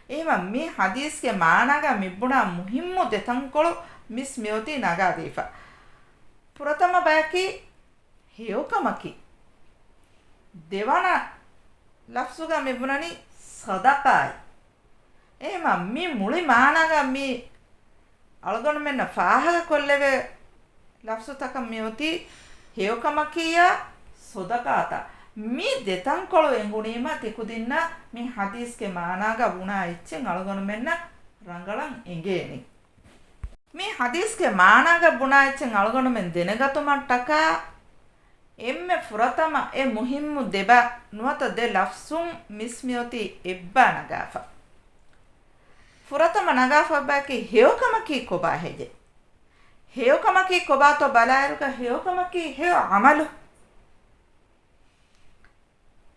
އެހެންވީމަ، މި ޙަދީޘްގެ މާނާގަ މިބުނާ މުހިއްމު ދެ ތަންކޮޅު މިސް މިއޮތީ ނަގާދީފަ. ފުރަތަމަ ބަޔަކީ ހެޔޮކަމަކީ. ދެވަނަ ލަފްޒުގަ މިބުނަނީ ޞަދަޤާތް. އެހެންވީމަ މި މުޅި މާނާގަ މި އަޅުގަނޑުމެންނަށް ފާހަގަކޮށްލެވޭ ލަފްޒުތަކަށް މިއޮތީ ހެޔޮކަމަކީއާ ޞަދަޤާތާ. މި ދެ ތަންކޮޅު އެނގުނީމަ ތިކުދިންނަށް މި ޙަދީޘްގެ މާނާގަ ބުނާ އެއްޗެއް އަޅުގަނޑުމެންނަށް ރަނގަޅަށް އެނގޭނެ. މި ޙަދީޘްގެ މާނާގަ ބުނާ އެއްޗެއް އަޅުގަނޑުމެން ދެނެގަތުމަށްޓަކާ، އެންމެ ފުރަތަމަ އެ މުހިއްމު ދެބަ ނުވަތަ ދެ ލަފްޒުން މިސް މިއޮތީ އެއްބަ ނަގާފަ. ފުރަތަމަ ނަގާފަ ބަޔަކީ ހެޔޮކަމަކީ ކޮބާ ހެއްޔޭ؟ ހެޔޮކަމަކީ ކޮބާތޯ ބަލާއިރުގަ ހެޔޮކަމަކީ ހެޔޮ ޢަމަލު.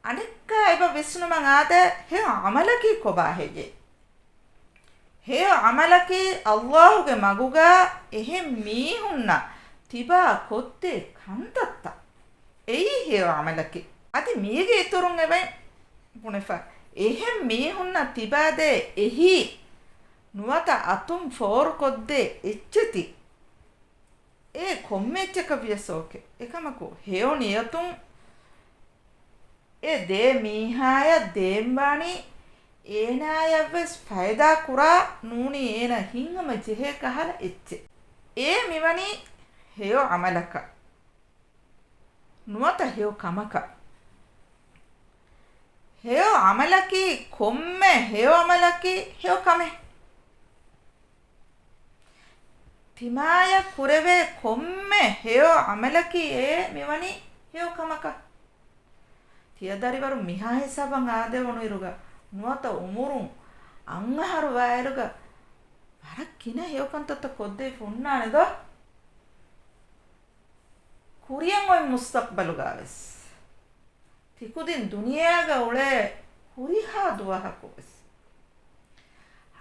އަނެއްކާ އެބަ ވިސްނުމަށް އާދޭ، ހެޔޮ ޢަމަލަކީ ކޮބާ ހެއްޔޭ؟ ހެޔޮ ޢަމަލަކީ ﷲ ގެ މަގުގަ އެހެން މީހުންނަށް ތިބާ ކޮށްދޭ ކަންތައްތައް. އެއީ ހެޔޮ ޢަމަލަކީ. އަދި މީގެ އިތުރުން އެބައި ބުނެފަ، އެހެން މީހުންނަށް ތިބާދޭ އެހީ ނުވަތަ އަތުން ފޯރުކޮށްދޭ އެއްޗެތި. އެ ކޮންމެ އެއްޗަކަށް ވިޔަސް އޯކޭ. އެކަމަކު، ހެޔޮ ނިޔަތުން އެ ދޭ މީހާޔަށް ދޭންވާނީ އޭނާޔަށްވެސް ފައިދާ ކުރާ، ނޫނީ އޭނާ ހިތްހަމަ ޖެހޭ ކަހަލަ އެއްޗެއް. އެ މިވަނީ ހެޔޮ ޢަމަލަކަށް. ނުވަތަ ހެޔޮ ކަމަކަށް. ހެޔޮ ޢަމަލަކީ ކޮންމެ ހެޔޮ ޢަމަލަކީ ހެޔޮ ކަމެއް. ތިމާޔަށް ކުރެވޭ ކޮންމެ ހެޔޮ ޢަމަލަކީ އެ މިވަނީ ހެޔޮ ކަމަކަށް. ތިޔަދަރިވަރު މިހާ ހިސާބަށް އާދެވުނު އިރުގަ ނުވަތަ އުމުރުން އަށް އަހަރު ވާއިރުގަ ވަރަށް ގިނަ ހެޔޮ ކަންތައްތައް ކޮށްދެވިފަ އޮންނާނެ ދޯ؟ ކުރިޔަށް އޮތް މުސްތަޤްބަލުގަވެސް ތިކުދިން ދުނިޔޭގަ އުޅޭ ހުރިހާ ދުވަހަކުވެސް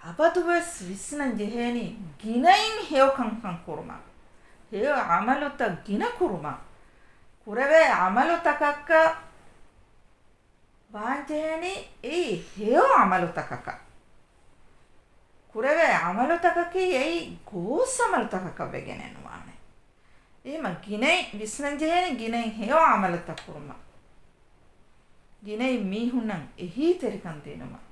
އަބަދުވެސް ވިސްނަން ޖެހޭނީ ގިނައިން ހެޔޮ ކަންކަން ކުރުމަށް، ހެޔޮ ޢަމަލުތައް ގިނަ ކުރުމަށް. ކުރެވޭ ޢަމަލުތަކަކަށް ވާންޖެހޭނީ އެއީ ހެޔޮ ޢަމަލުތަކަކަށް. ކުރެވޭ ޢަމަލުތަކަކީ އެއީ ގޯސް ޢަމަލުތަކަކަށް ވެގެނެއް ނުވާނެ. އެހެމަ ގިނައިން ވިސްނަންޖެހޭނެ ގިނައިން ހެޔޮ ޢަމަލުތައް ކުރުމަށް. ގިނައިން މީހުންނަށް އެހީތެރިކަން ދިނުމަށް.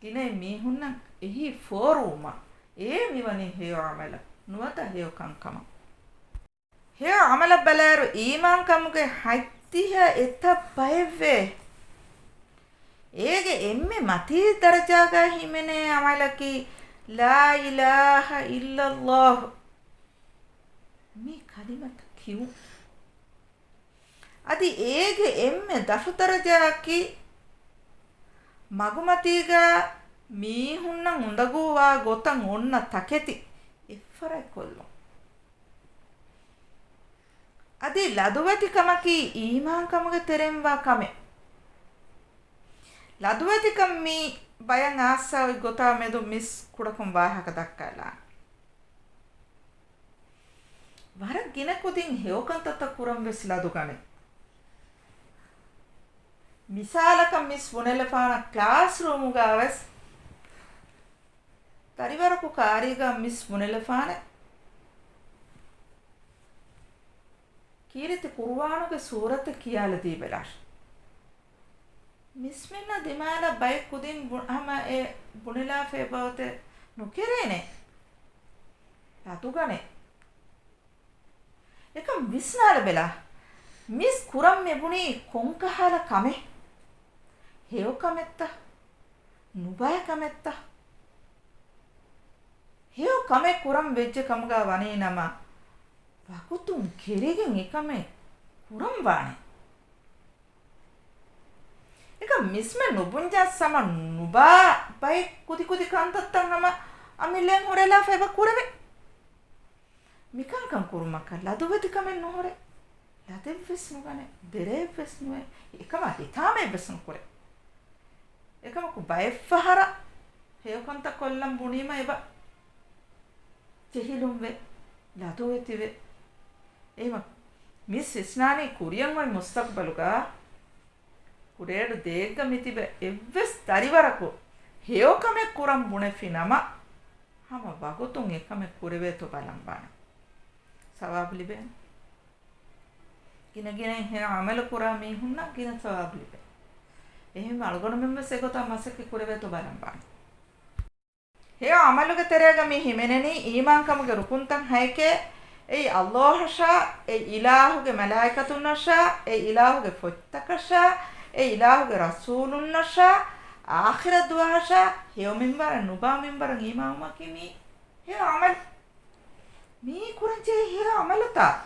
ގިނައިން މީހުންނަށް އެހީ ފޯރުވުމަށް. އެ މިވަނީ ހެޔޮ ޢަމަލަށް ނުވަތަ ހެޔޮ ކަންކަމަށް. ހެޔޮ ޢަމަލަށް ބަލާއިރު އީމާންކަމުގެ ހަތްދިހަ އެތައް ބައެއްވޭ. އޭގެ އެންމެ މަތީ ދަރަޖާގަ ހިމެނޭ ޢަމަލަކީ ލާ އިލާހަ އިއްލައްލާހު މި ކަލިމަތައް ކިޔުން. އަދި އޭގެ އެންމެ ދަށުދަރަޖައަކީ މަގުމަތީގަ މީހުންނަށް އުނދަގޫވާ ގޮތަށް އޮންނަ ތަކެތި އެއްފަރަތްކޮށްލުން. އަދި ލަދުވެތިކަމަކީ އީމާންކަމުގެ ތެރެއިންވާ ކަމެއް. ލަދުވެތިކަން މީ ބަޔަށް އާއްސަ އޮތް ގޮތާ މެދު މިސް ކުޑަކޮށް ވާހަކަ ދައްކާލާނެ. ވަރަށް ގިނަ ކުދިން ހެޔޮކަންތައްތައް ކުރަން ވެސް ލަދުގަނެ. މިސާލަކަށް މިސް ބުނެލަފާނަ ކްލާސްރޫމުގަ ވެސް ދަރިވަރަކު ކާރީގަ މިސް ބުނެލަފާނެ ކީރިތި ޤުރުއާނުގެ ސޫރަތެއް ކިޔާލަދީބަލާށި. މިސްމިންނަށް ދިމާލަށް ބައެއް ކުދިން ބު-، ހަމަ އެ ބުނެލާފަ އެބައޮތޭ ނުކެރޭނެ. ލަދުގަނެ. އެކަން ވިސްނާލަބެލާ. މިސް ކުރަން މިބުނީ ކޮންކަހަލަ ކަމެއް؟ ހެޔޮ ކަމެއްތަ؟ ނުބައި ކަމެއްތަ؟ ހެޔޮ ކަމެއް ކުރަން ވެއްޖެ ކަމުގަ ވަނީ ނަމަ، ވަގުތުން ކެރިގެން އެކަމެއް ކުރަން ވާނެ. އެކަން މިސްމެ ނުބުންޏާ ސަމަ ނުބާ ބައެއް ކުދިކުދި ކަންތައްތައް ހަމަ އަމިއްލައިން ހުރެލާފަ އެބަ ކުރެވޭ. މިކަންކަން ކުރުމަކަށް ލަދުވެތިކަމެއް ނުހުރޭ. ލަދެއްވެސް ނުގަނޭ. ދެރައެއްވެސް ނުވޭ. އެކަމާ ހިތާމައެއްވެސް ނުކުރޭ. އެކަމަކު ބައެއްފަހަރަށް ހެޔޮކަންތައް ކޮށްލަން ބުނީމަ އެބަ ޖެހިލުންވެ، ލަދުވެތިވެ. އެހެމަ މިސް ވިސްނާނީ ކުރިޔަށް އޮތް މުސްތަޤްބަލުގަ ގްރޭޑް ދޭއްގަ މިތިބެ އެއްވެސް ދަރިވަރަކު ހެޔޮކަމެއް ކުރަން ބުނެފި ނަމަ، ހަމަ ވަގުތުން އެކަމެއް ކުރެވޭތޯ ބަލަން ވާނެ. ސަވާބު ލިބޭނެ. ގިނަގިނައިން ހެޔޮ ޢަމަލު ކުރާ މީހުންނަށް ގިނަ ސަވާބު ލިބޭ. އެހެން އަޅުގަނޑުމެން ވެސް އެގޮތަށް މަސައްކަތް ކުރެވޭތޯ ބަލަން ވާނެ. ހެޔޮ ޢަމަލުގެ ތެރޭގަ މި ހިމެނެނީ އީމާންކަމުގެ ރުކުންތައް ހައެކޭ. އެއީ އައްލާހަށާ، އެ އިލާހުގެ މަލާއިކަތުންނަށާ، އެ އިލާހުގެ ފޮތްތަކަށާ، އެ އިލާހުގެ ރަސޫލުންނަށާ، އާޚިރަތް ދުވަހަށާ، ހެޔޮ މިންވަރަށް ނުބާ މިންވަރަށް އީމާންވުމަކީ މީ ހެޔޮ ޢަމަލު. މީ ކުރަންޖެހޭ ހެޔޮ ޢަމަލުތައް.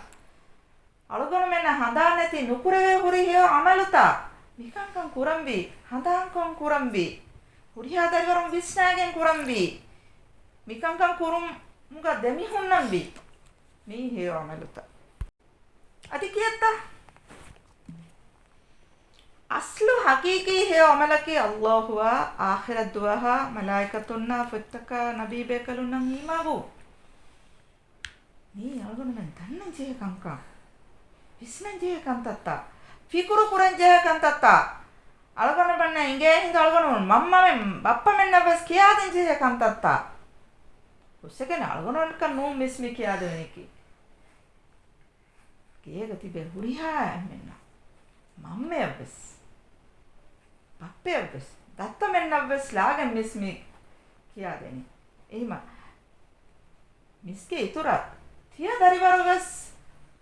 އަޅުގަނޑުމެންނަށް ހަނދާން ނެތި ނުކުރެވޭ ހުރި ހެޔޮ ޢަމަލުތައް. މިކަންކަން ކުރަންވީ، ހަނދާންކޮށް ކުރަންވީ، ހުރިހާ ދަރިވަރުން ވިސްނާގެން ކުރަންވީ، މިކަންކަން ކުރުމުގަ ދެމިހުންނަންވީ، މީ ހެޔޮ ޢަމަލުތައް. އަދި ކިއެއްތަ؟ އަސްލު ޙަޤީޤީ ހެޔޮ ޢަމަލަކީ އައްލާހުއާ، އާޚިރަތް ދުވަހާ، މަލާއިކަތުންނާ، ފޮތްތަކާ، ނަބީ ބޭކަލުންނަށް އީމާންވުން. މީ އަޅުގަނޑުމެން ދަންނަން ޖެހޭ ކަންކަން، ވިސްނަން ޖެހޭ ކަންތައްތައް، ފިކުރު ކުރަން ޖެހޭ ކަންތައްތައް. އަޅުގަނޑުމެންނަށް އިނގޭ ހިނދު އަޅުގަނޑުމެން މަންމަމެން ބައްޕަމެންނަށް ވެސް ކިޔާދޭން ޖެހޭ ކަންތައްތައް. ހުސެގެން އަޅުގަނޑުމެންކަން ނޫން މިސް މި ކިޔާދެވެނީކީ. ގޭގަ ތިބޭ ހުރިހާ އެންމެންނަށް، މަންމައަށްވެސް، ބައްޕައަށްވެސް، ދައްތަމެންނަށްވެސް ލާގެން މިސް މި ކިޔާދޭނީ. އެހިމަ މިސްގެ އިތުރަށް ތިޔަ ދަރިވަރުވެސް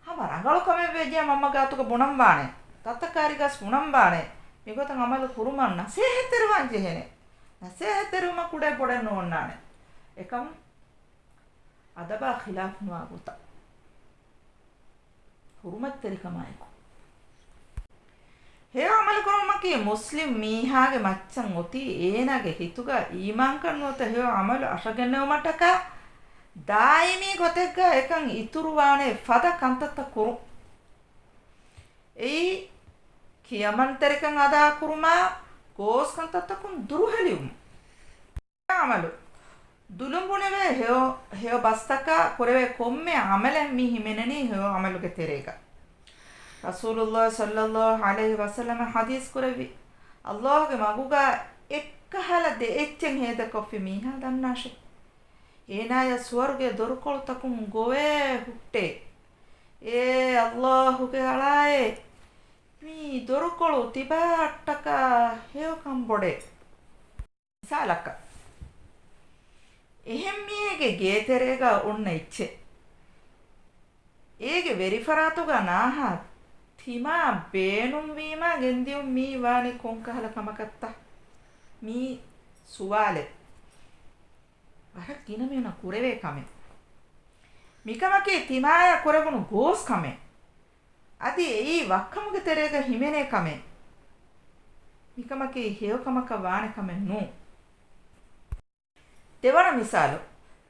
ހަމަ ރަނގަޅު ކަމެއް ވެއްޖެ މަންމަ ގާތުގަ ބުނަން ވާނެ، ތަތަކާރިގަސް ބުނަން ވާނެ، މިގޮތަށް ޢަމަލު ކުރުމަށް ނަސޭހަތްތެރިވާން ޖެހޭނެ. ނަސޭހަތްތެރިވުމަށް ކުޑައެއް ބޮޑެއް ނޯންނާނެ. އެކަމު އަދަބާ ޚިލާފުނުވާ ގޮތަށް ޙުރުމަތްތެރިކަމާއެކު. ހެޔޮ ޢަމަލު ކުރުމަކީ މުސްލިމް މީހާގެ މައްޗަށް އޮތީ އޭނާގެ ހިތުގަ އީމާންކަން ނުވަތަ ހެޔޮ ޢަމަލު އަށަގެންނެވުމަށްޓަކާ ދާއިމީ ގޮތެއްގަ އެކަން އިތުރުވާނެ ފަދަ ކަންތައްތައް ކުރުން. އެއީ ކިޔަމަންތެރިކަން އަދާކުރުމާ، ގޯސް ކަންތައްތަކުން ދުރުހެލިވުމުން. ޢަމަލު. ދުލުން ބުނެވޭ ހެޔޮ، ހެޔޮ ބަސްތަކާ ކުރެވޭ ކޮންމެ ޢަމަލެއް މި ހިމެނެނީ ހެޔޮ ޢަމަލުގެ ތެރޭގަ. ރަސޫލުﷲ ޞައްލަﷲ ޢަލައިހި ވަސައްލަމަ ޙަދީޘް ކުރެއްވި، ﷲގެ މަގުގަ އެއްކަހަލަ ދެ އެއްޗެއް ހޭދަކޮށްފި މީހާ ދަންނާށެ. އޭނާޔަށް ސުވަރުގެ ދޮރުކޮޅުތަކުން ގޮވޭ ހުއްޓޭ. އޭ ﷲގެ އަޅާއޭ! މި ދޮރުކޮޅު ތިބާއަށްޓަކާ ހެޔޮކަން ބޮޑޭ. މިސާލަކަށް، އެހެން މީހެއްގެ ގޭތެރޭގަ އޮންނަ އެއްޗެއް އޭގެ ވެރިފަރާތުގަ ނާހާ ތިމާ ބޭނުންވީމާ ގެންދިޔުން މީ ވާނީ ކޮންކަހަލަ ކަމަކަށްތަ؟ މީ ސުވާލެއް. ވަރަށް ގިނަ މީހުނަށް ކުރެވޭ ކަމެއް. މިކަމަކީ ތިމާޔަށް ކުރެވުނު ގޯސް ކަމެއް. އަދި އެއީ ވައްކަމުގެ ތެރޭގަ ހިމެނޭ ކަމެއް. މިކަމަކީ ހެޔޮކަމަކަށް ވާނެ ކަމެއް ނޫން. ދެވަނަ މިސާލު،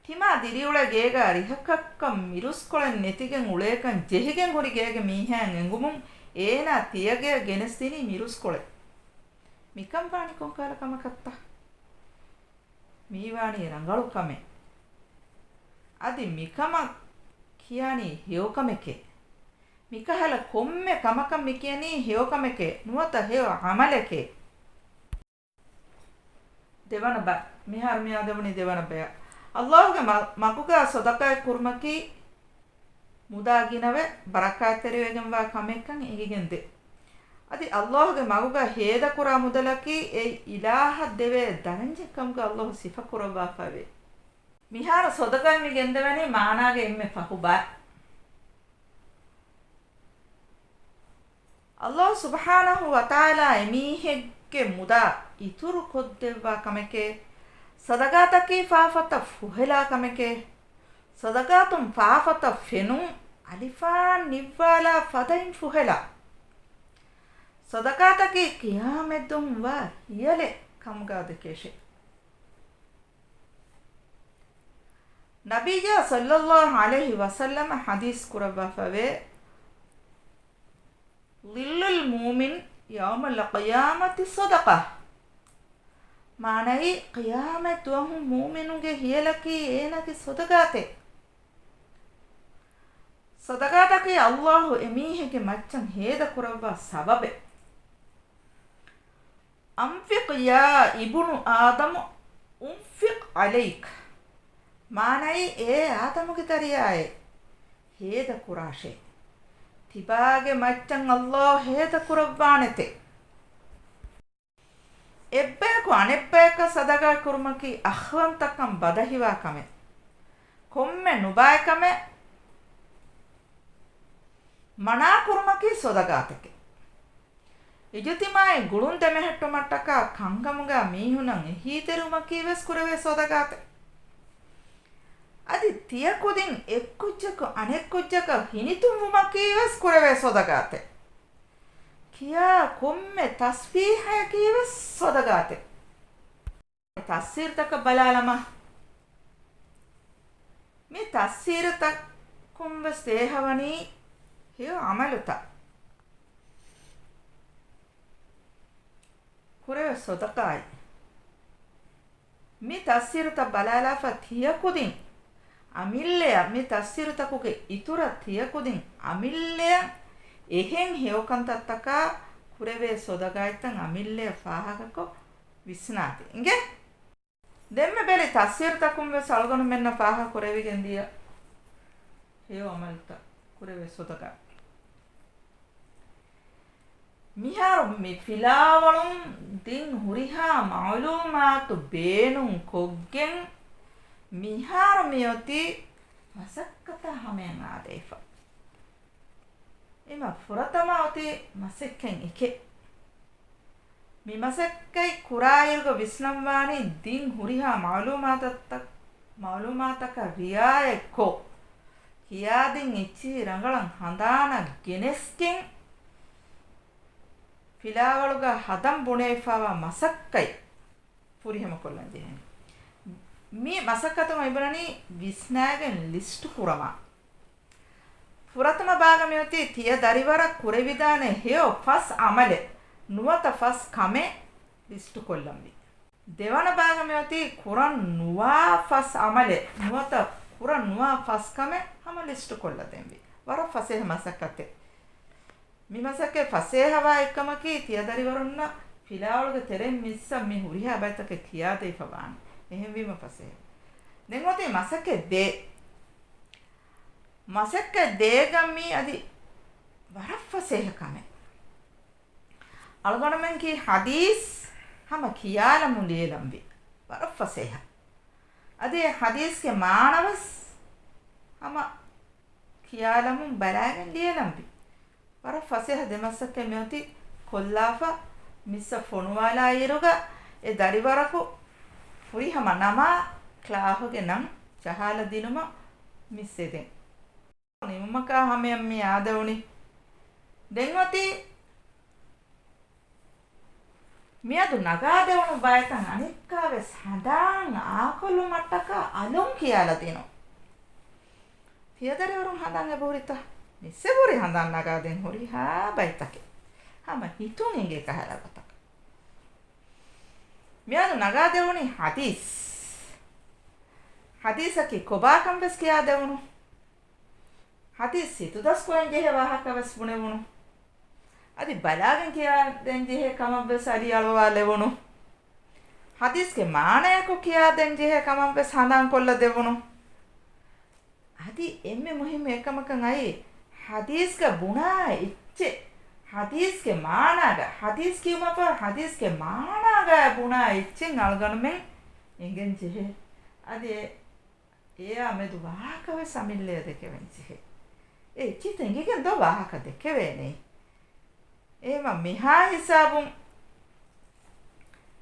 ތިމާ ދިރިއުޅޭ ގޭގަ ރިހަކަށްކަން މިރުސްކޮޅެއް ނެތިގެން އުޅޭކަން ޖެހިގެން ހުރި ގޭގެ މީހާއަށް އެނގުމުން އޭނާ ތިޔަގެއަށް ގެނެސްދިނީ މިރުސްކޮޅެއް. މިކަން ވާނީ ކޮންކަހަލަ ކަމަކަށްތަ؟ މީވާނީ ރަނގަޅު ކަމެއް. އަދި މިކަމަށް ކިޔާނީ ހެޔޮކަމެކޭ. މިކަހަލަ ކޮންމެ ކަމަކަށް މިކިޔަނީ ހެޔޮކަމެކޭ، ނުވަތަ ހެޔޮ ޢަމަލެކޭ. ދެވަނަ ބަ، މިހާރު މި އަދަވުނީ ދެވަނަ ބަޔަށް. ﷲގެ މަ، މަގުގަ ޞަދަޤާތް ކުރުމަކީ މުދާ ގިނަވެ، ބަރަކާތްތެރިވެގެންވާ ކަމެއްކަން އެނގިގެންދޭ. އަދި ﷲގެ މަގުގަ ހޭދަކުރާ މުދަލަކީ އެ އިލާހަށް ދެވޭ ދަރަންޖެއްކަމުގަ ﷲ ސިފަކުރައްވާފައެވެ. މިހާރު ޞަދަޤާތް މި ގެންދެވެނީ މާނާގެ އެންމެ ފަހު ބައި. ﷲ ސުބްޙާނަހޫ ވަތަޢާލާ އެމީހެއްގެ މުދާ އިތުރު ކޮށްދެއްވާ ކަމެކޭ، ޞަދަޤާތަކީ ފާފަތައް ފުހެލާ ކަމެކޭ، ޞަދަޤާތުން ފާފަތައް ފެނުން އަލިފާން ނިއްވާލާ ފަދައިން ފުހެލާ، ޞަދަޤާތަކީ ޤިޔާމަތްދުވަހުން ވާ ހިޔަލެއް ކަމުގަ ދެކޭށޭ. ނަބިއްޔާ ޞައްލައްލާހު ޢަލައިހި ވަސައްލަމަ ޙަދީޘް ކުރައްވާފަވޭ، ظِلُّ الْمُؤْمِنِ يَوْمَ الْقِيَامَةِ صَدَقَةٌ. މާނައީ، ޤިޔާމަތް ދުވަހު މުއުމިނުންގެ ހިޔަލަކީ އޭނާގެ ޞަދަޤާތެއް. ޞަދަޤާތަކީ ﷲ އެމީހެއްގެ މައްޗަށް ހޭދަ ކުރައްވާ ސަބަބެއް. أَنْفِقْ يَا ابْنَ آدَمَ أُنْفِقْ عَلَيْكَ. މާނައީ، އޭ އާދަމުގެ ދަރިޔާއޭ، ހޭދަ ކުރާށޭ. ތިބާގެ މައްޗަށް ﷲ ހޭދަ ކުރައްވާނެތޭ. އެއްބަޔަކު އަނެއްބަޔަކަށް ޞަދަޤާތް ކުރުމަކީ އަޚްވަންތަކަން ބަދަހިވާ ކަމެއް. ކޮންމެ ނުބައިކަމެއް މަނާ ކުރުމަކީ ޞަދަޤާތެކޭ. އިޖުތިމާޢީ ގުޅުން ދެމެހެއްޓުމަށްޓަކާ ކަންކަމުގަ މީހުންނަށް އެހީތެރިވުމަކީ ވެސް ކުރެވޭ ޞަދަޤާތެއް. އަދި ތިޔަ ކުދިން އެއްކުއްޖަކު އަނެއްކުއްޖަކަށް ހިނިތުންވުމަކީ ވެސް ކުރެވޭ ޞަދަޤާތެއް. ކިޔާ ކޮންމެ ތަސްބީޙަޔަކީ ވެސް ޞަދަޤާތެއް. ތަފްސީރުތަކަށް ބަލާލަމާ. މި ތަފްސީރުތަކުން ވެސް ދޭހަވަނީ ހެޔޮ ޢަމަލުތައް ކުރެވޭ ޞަދަޤާތް. މި ތަފްސީރުތައް ބަލާލާފަ ތިޔަ ކުދިން އަމިއްލަޔަށް، މި ތަފްސީރުތަކުގެ އިތުރަށް ތިޔަ ކުދިން އަމިއްލަޔަށް އެހެން ހެޔޮކަންތައްތަކާ ކުރެވޭ ޞަދަޤާތްތައް އަމިއްލަޔަށް ފާހަގަކޮށް ވިސްނާތި. އިނގޭ؟ ދެންމެ ބެލި ތަފްސީރުތަކުން ވެސް އަޅުގަނޑުމެންނަށް ފާހަގަ ކުރެވިގެން ދިޔަ ހެޔޮ ޢަމަލުތައް ކުރެވޭ ޞަދަޤާތް. މިހާރު މި ފިލާވަޅުން ދިން ހުރިހާ މަޢުލޫމާތު ބޭނުން ކޮށްގެން މިހާރު މިއޮތީ މަސައްކަތާ ހަމަޔަށް އާދެވިފަ. އެމަ ފުރަތަމަ އޮތީ މަސައްކަތް އެކެއް. މި މަސައްކަތް ކުރާއިރުގަ ވިސްނަންވާނީ ދިން ހުރިހާ މަޢުލޫމާތަށް، މަޢުލޫމާތަކަށް ރިޢާޔަތްކޮށް، ކިޔާދިން އެއްޗިހި ރަނގަޅަށް ހަނދާނަށް ގެނެސްގެން، ފިލާވަޅުގަ ހަދަން ބުނެވިފައިވާ މަސައްކަތް ފުރިހަމަކޮށްލަން ޖެހޭނެ. މި މަސައްކަތުން އިބުނަނީ ވިސްނާގެން ލިސްޓު ކުރަމާ. ފުރަތަމަ ބާގަ މިއޮތީ ތިޔަ ދަރިވަރަށް ކުރެވިދާނެ ހެޔޮ ފަސް ޢަމަލެއް ނުވަތަ ފަސް ކަމެއް ލިސްޓުކޮށްލަންވީ. ދެވަނަ ބާގަ މިއޮތީ ކުރަން ނުވާ ފަސް ޢަމަލެއް ނުވަތަ ކުރަން ނުވާ ފަސް ކަމެއް ހަމަ ލިސްޓުކޮށްލަދޭންވީ. ވަރަށް ފަސޭހަ މަސައްކަތެއް. މި މަސައްކަތް ފަސޭހަވާ އެއްކަމަކީ، ތިޔަދަރިވަރުންނަށް ފިލާވަޅުގެ ތެރެއިން މިއްސަށް މި ހުރިހާ ބައިތަކެއް ކިޔާދެވިފަ ވާނެ. އެހެންވީމަ ފަސޭހަ. ދެން އޮތީ މަސައްކަތް ދޭ. މަސައްކަތް ދޭގަ މީ އަދި ވަރަށް ފަސޭހަ ކަމެއް. އަޅުގަނޑުމެން ކީ ޙަދީޘް ހަމަ ކިޔާލަމުން ލިޔެލަންވީ. ވަރަށް ފަސޭހަ. އަދި އެ ޙަދީޘްގެ މާނަވެސް ހަމަ ކިޔާލަމުން ބަލާގެން ލިޔެލަންވީ. ވަރަށް ފަސޭހަ ދެ މަސައްކަތް މިއޮތީ ކޮށްލާފަ މިއްސަށް ފޮނުވާލާއިރުގަ އެ ދަރިވަރަކު ފުރިހަމަ ނަމާ ކްލާހުގެ ނަން ޖަހާލަދިނުމަށް މިސް އެދެން. ނިމުމަކާ ހަމަޔަށް މި އާދެވުނީ. ދެން އޮތީ މިއަދު ނަގާދެވުނު ބައިތައް އަނެއްކާވެސް ހަނދާން އާކޮށްލުމަށްޓަކާ އަލުން ކިޔާލަދިނުން. ތިޔަދަރިވަރުން ހަނދާން އެބަހުރިތަ؟ މިސް އެބަހުރި ހަނދާން ނަގާދޭން ހުރިހާ ބައިތަކެއް. ހަމަ ހިތުން އެނގޭ ކަހަލަ ގޮތަކަށް. މިއަދު ނަގާދެވުނީ ހަދީސް. ހަދީސަކީ ކޮބާކަން ވެސް ކިޔާދެވުނު. ހަދީސް ހިތުދަސްކުރަން ޖެހޭ ވާހަކަ ވެސް ބުނެވުނު. އަދި ބަލާގެން ކިޔާދޭން ޖެހޭ ކަމަށް ވެސް އަލިއަޅުވާލެވުނު. ހަދީސްގެ މާނަޔަކު ކިޔާދޭން ޖެހޭ ކަމަށް ވެސް ހަނދާން ކޮށްލަދެވުނު. އަދި އެންމެ މުހިއްމު އެއްކަމަކަށް އައީ، ހަދީސްގަ ބުނާ އެއްޗެއް، ހަދީސްގެ މާނާގަ، ހަދީސް ކިޔުމަށްފަހު ހަދީސްގެ މާނާގަ ބުނާ އެއްޗެއް އަޅުގަނޑުމެން އެނގެން ޖެހޭ. އަދި އެ އެއާ މެދު ވާހަކަ ވެސް އަމިއްލަޔަށް ދެކެވެން ޖެހޭ. އެ އެއްޗިތަ އެނގިގެން ދޯ ވާހަކަ ދެކެވޭނެ. އެހެމަ މިހާ ހިސާބުން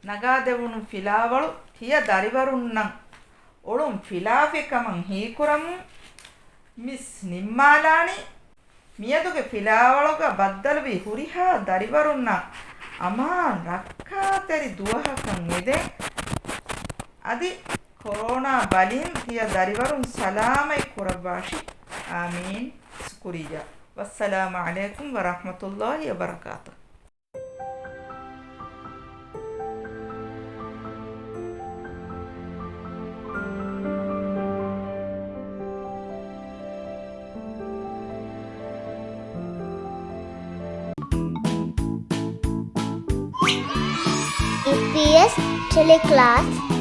ނަގާދެވުނު ފިލާވަޅު ތިޔަ ދަރިވަރުންނަށް އޮޅުން ފިލާފި ކަމަށް ހީކުރަމުން މިސް ނިންމާލާނީ. މިއަދުގެ ފިލާވަޅުގަ ބައްދަލުވި ހުރިހާ ދަރިވަރުންނަށް އަމާން ރައްކާތެރި ދުވަހަކަށް އެދެން. އަދި ކޮރޯނާ ބަލިން ތިޔަ ދަރިވަރުން ސަލާމަތް ކުރައްވާށި. އާމީން. ޝުކުރިއްޔާ. ވައްސަލާމު ޢަލައިކުމް ވަރަޙްމަތުﷲ ވަބަރަކާތުހު. އީޕީއެސް ޓެލެކްލާސް